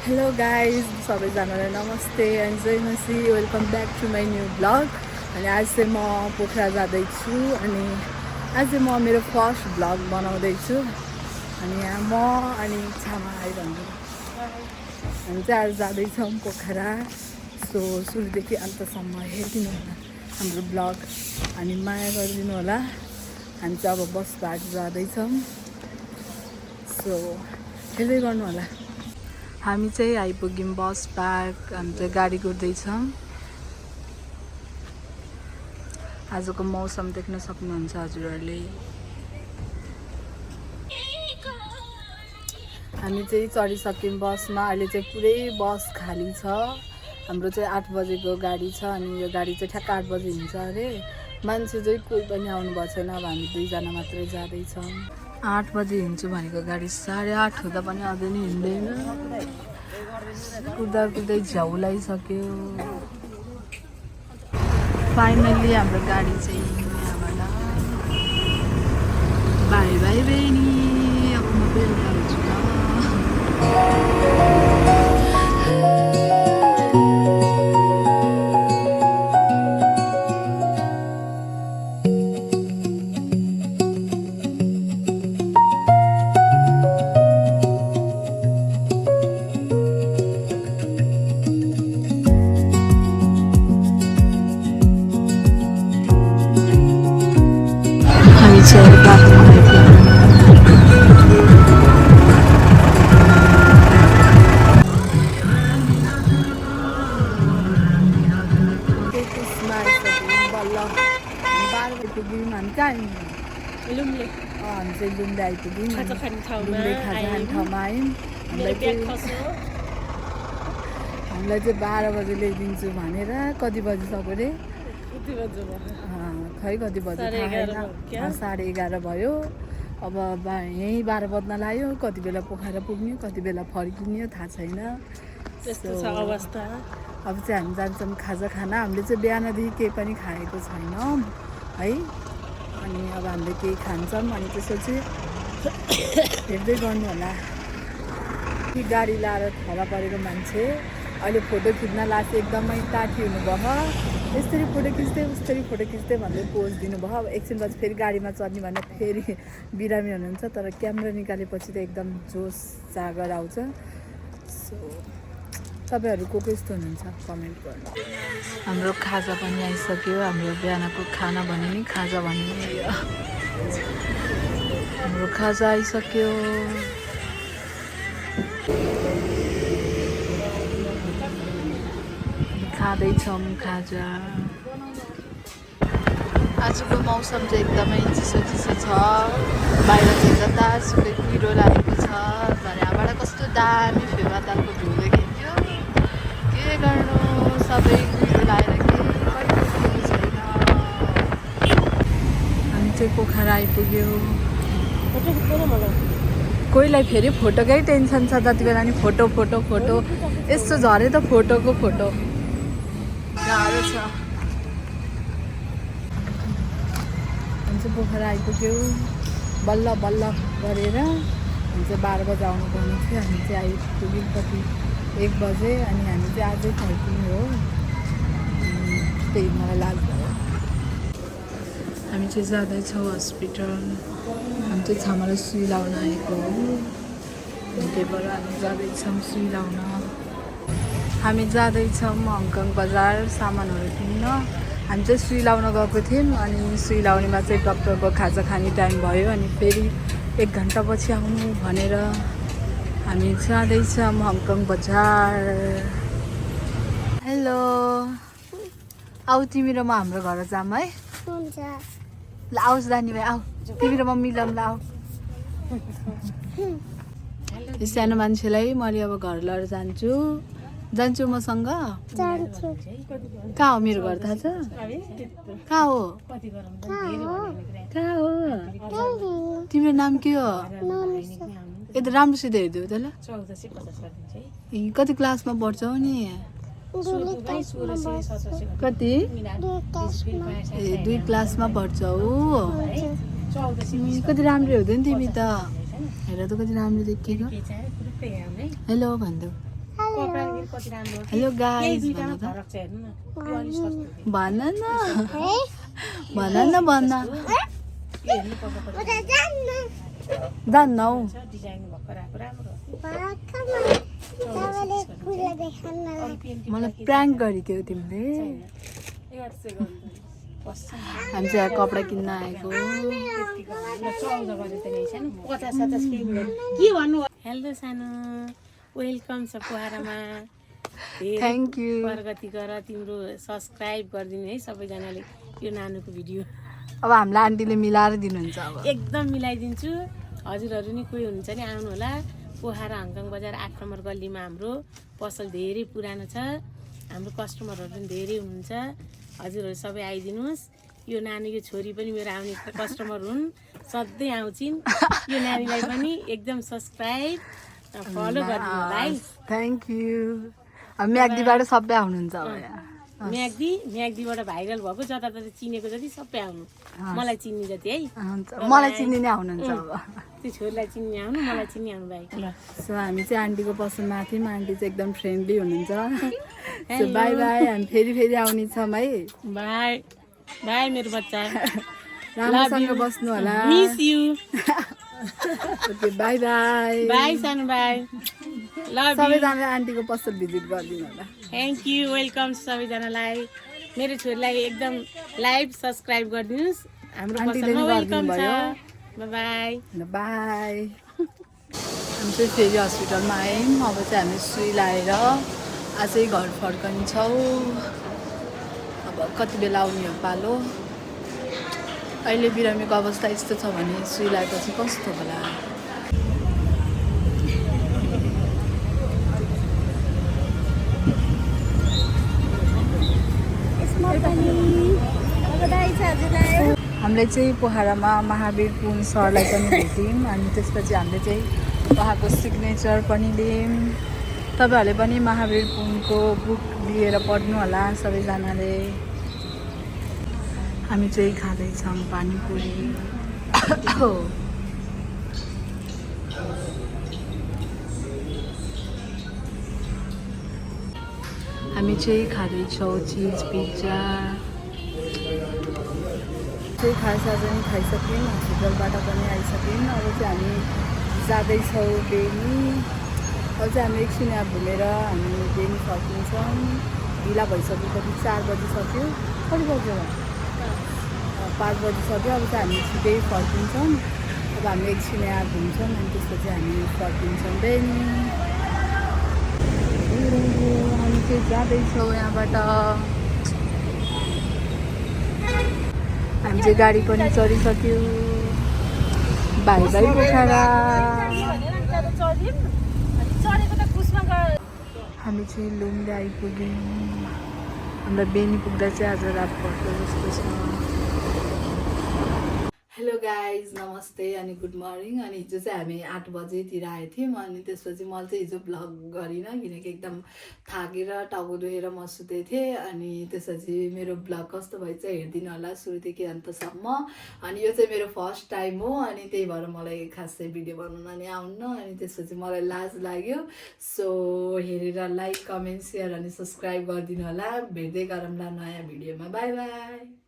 Hello guys सबैजनालाई नमस्ते and जय मसी welcome back to my new blog. अनि आज चाहिँ म पोखरा जाँदैछु अनि आज चाहिँ म मेरो फर्स्ट ब्लग बनाउँदैछु। अनि यहाँ म अनि छामा आइरहनु हामी चाहिँ आज जाँदैछौँ पोखरा। सो सुरुदेखि अन्तसम्म हेरिदिनु होला हाम्रो ब्लग अनि माया गरिदिनु होला। हामी चाहिँ अब बसबाट जाँदैछौँ, सो हेर्दै गर्नु होला। हामी चाहिँ आइपुग्यौँ बस पार्क। हामी चाहिँ गाडी कुर्दैछौँ। आजको मौसम देख्न सक्नुहुन्छ हजुरहरूले। हामी चाहिँ चढिसक्यौँ बसमा। अहिले चाहिँ पुरै बस खाली छ। हाम्रो चाहिँ 8 बजेको गाडी छ अनि यो गाडी चाहिँ ठ्याक्क 8 बजे हिँड्छ अरे। मान्छे चाहिँ कोही पनि आउनु भएको छैन। अब हामी 2 जना मात्रै जाँदैछौँ। 8 बजे हिँड्छु भनेको गाडी 8:30 हुँदा पनि अझै नि हिँड्दैन। कुद्दा कुद्दै झ्याउलाइसक्यो। फाइनल्ली हाम्रो गाडी चाहिँ यहाँबाट बाई बाई बहिनी। अब म बेलुका हुन्छु ल। लुम्ले हामी चाहिँ लुम्ले आइपुग्यौँ। खाजा खाने ठाउँमा आयौँ। हामीलाई चाहिँ 12 बजे ल्याइदिन्छु भनेर कति बजीसक्यो रे? खै कति बजी थाहा छैन। 11:30 भयो। अब यहीँ 12 बज्न लाग्यो। कति बेला पोखरा पुग्ने कति बेला फर्किने थाहा छैन। त्यस्तो छ अवस्था। अब चाहिँ हामी जान्छौँ खाजा खान। हामीले चाहिँ बिहानदेखि केही पनि खाएको छैनौँ है। अनि अब हामीले केही खान्छौँ अनि त्यसपछि हेर्दै गर्नु होला। कि गाडी लाएर थला परेको मान्छे अहिले फोटो खिच्न लाग्छ। एकदमै काठी हुनुभयो। यसरी फोटो खिच्दै उस्तरी फोटो खिच्दै भन्दै पोज दिनुभयो। अब एकछिनपछि फेरि गाडीमा चढ्ने भने फेरि बिरामी हुनुहुन्छ। तर क्यामेरा निकालेपछि त एकदम जोस जागर आउँछ। सो तपाईँहरू को यस्तो हुनुहुन्छ कमेन्ट गर्नु। हाम्रो खाजा पनि आइसक्यो। हाम्रो बिहानको खाना भने नि खाजा भने नि हाम्रो खाजा आइसक्यो। खाँदैछौँ खाजा। आजको मौसम चाहिँ एकदमै चिसो चिसो छ। बाहिर चाहिँ जतासुकै कुहिरो लागेको छ। झन् यहाँबाट कस्तो दामी फेवातालको भ्यू देखिन्थ्यो। के गर्नु सबै कुहिरो लगाएर केही पनि देखिएको छैन। हामी चाहिँ पोखरा आइपुग्यो। कोहीलाई फेरि फोटोकै टेन्सन छ। जति बेला नि फोटो फोटो फोटो यस्तो झरे त फोटोको फोटो गाह्रो छ। हामी चाहिँ पोखरा आइपुग्यो बल्ल बल्ल गरेर। हामी चाहिँ 12 बजे आउनुपर्ने थियो। हामी चाहिँ आइपुग्यौँ कति 1 बजे। अनि हामी चाहिँ आजै फर्किने हो। त्यही मलाई लाज भयो। हामी चाहिँ जाँदैछौँ हस्पिटल। हामी चाहिँ छामालाई सुई लाउन आएको हो। त्यही भएर हामी जाँदैछौँ सुई लाउन। हामी जाँदैछौँ हङकङ बजार सामानहरू किन्न। हामी चाहिँ सुई लाउन गएको थियौँ अनि सुई लाउनेमा चाहिँ डक्टरको खाजा खाने टाइम भयो। अनि फेरि 1 घन्टापछि आउनु भनेर हामी जाँदैछौँ हङकङ बजार। हेलो आऊ तिमी र म हाम्रो घर जाऊँ है। ल आओस् दानी भाइ आऊ। तिमी र म मिलाउँ ल आऊ। यो सानो मान्छेलाई मैले अब घर लिएर जान्छु मसँग। कहाँ हो मेरो घर थाहा छ? कहाँ हो? तिम्रो नाम के हो? यता राम्रोसित हेरिदेऊ त ल। कति क्लासमा पढ्छौ नि? कति? 2 क्लासमा पढ्छौ। कति राम्रो हुँदैन तिमी त। हेर त कति राम्रो देखिएको। हेलो भन्देऊ। हेलो गाइस भन न जान्नौ मलाई प्राङ्क गरेको थियौ तिमीले हामी चाहिँ कपडा किन्न आएको हेलो सानो वेलकम छ पोखरामा थ्याङ्क यू प्रगति गर तिम्रो सब्सक्राइब गरिदिनु है सबैजनाले यो नानुको भिडियो अब हामीलाई आन्टीले मिलाएर दिनुहुन्छ अब एकदम मिलाइदिन्छु हजुरहरू नि कोही हुनुहुन्छ नि आउनु होला पोखरा हङकङ बजार 8 नम्बर गल्लीमा हाम्रो पसल धेरै पुरानो छ हाम्रो कस्टमरहरू पनि धेरै हुनुहुन्छ हजुरहरू सबै आइदिनुहोस् यो नानी यो छोरी पनि मेरो आउने कस्टमर हुन् सधैँ आउँछिन् यो नानीलाई पनि एकदम सब्सक्राइब फलो गरिदिनु होला है थ्याङ्क यू म्याग्दीबाट सबै आउनुहुन्छ अब यहाँ म्याग्दीबाट भाइरल भएको जताततै चिनेको जति सबै आउनु मलाई चिन्ने जति है हुन्छ मलाई चिन्ने नै आउनुहुन्छ अब त्यो छोरीलाई चिन्ने आउनु मलाई चिन्ने आउनु भाइ ल सो हामी चाहिँ आन्टीको पसलमा थियौँ आन्टी चाहिँ एकदम फ्रेन्डली हुनुहुन्छ सो बाई बाई हामी फेरि आउने छौँ है बाई बाई मेरो बच्चा राम्रोसँग बस्नु होला miss you okay by by by सानो बाई लभ सबैजनाले आन्टीको पसल भिजिट गरिदिनु होला थ्याङ्क यू वेलकम सबैजनालाई मेरो छोरीलाई एकदम लाइभ सब्सक्राइब गरिदिनुहोस् हाम्रो पसलमा वेलकम छ बाई बाई हामी चाहिँ फेरि हस्पिटलमा आयौँ अब चाहिँ हामी सुई लाएर आजै घर फर्कन्छौँ अब कति बेला आउने हो पालो अहिले बिरामीको अवस्था यस्तो छ भने सुई लगाएपछि कस्तो होला हामीले चाहिँ पोखरामा महावीर पुन सरलाई पनि भेट्यौँ अनि त्यसपछि हामीले चाहिँ उहाँको सिग्नेचर पनि लियौँ तपाईँहरूले पनि महावीर पुनको बुक लिएर पढ्नु होला सबैजनाले हामी चाहिँ खाँदैछौँ पानीपुरी हामी चाहिँ खाँदैछौँ चिज पिज्जा चाहिँ खाजासाजा पनि खाइसक्यौँ हस्पिटलबाट पनि आइसक्यौँ अब चाहिँ हामी जाँदैछौँ बेनी अब चाहिँ हामी एकछिन यहाँ घुमेर हामी बेनी फर्किन्छौँ ढिला भइसक्यो कति 4 बजिसक्यो कति बज्यो 5 बजिसक्यो अब चाहिँ हामी छिटै फर्किन्छौँ अब हामी एकछिन यहाँ घुम्छौँ अनि त्यसपछि हामी फर्किन्छौँ बेनी हामी चाहिँ जाँदैछौँ यहाँबाट हामी चाहिँ गाडी पनि चढिसक्यो बाई बाई पोखरा हामी चाहिँ लुम्ले आइपुग्यौँ हामीलाई बेनी पुग्दा चाहिँ आज रात पर्छ जस्तो छ हेलो गाइज नमस्ते अनि गुड मर्निङ अनि हिजो चाहिँ हामी 8 बजेतिर आएको थियौँ अनि त्यसपछि मैले चाहिँ हिजो भ्लग गरिनँ किनकि एकदम थाकेर टाउको दुखेर म सुतेको थिएँ अनि त्यसपछि मेरो भ्लग कस्तो भएछ हेरिदिनु होला सुरुदेखि अन्तसम्म अनि यो चाहिँ मेरो फर्स्ट टाइम हो अनि त्यही भएर मलाई खासै भिडियो बनाउन नि आउन्न अनि त्यसपछि मलाई लाज लाग्यो सो हेरेर लाइक कमेन्ट सेयर अनि सब्सक्राइब गरिदिनु होला भेट्दै गरौँला नयाँ भिडियोमा बाई बाई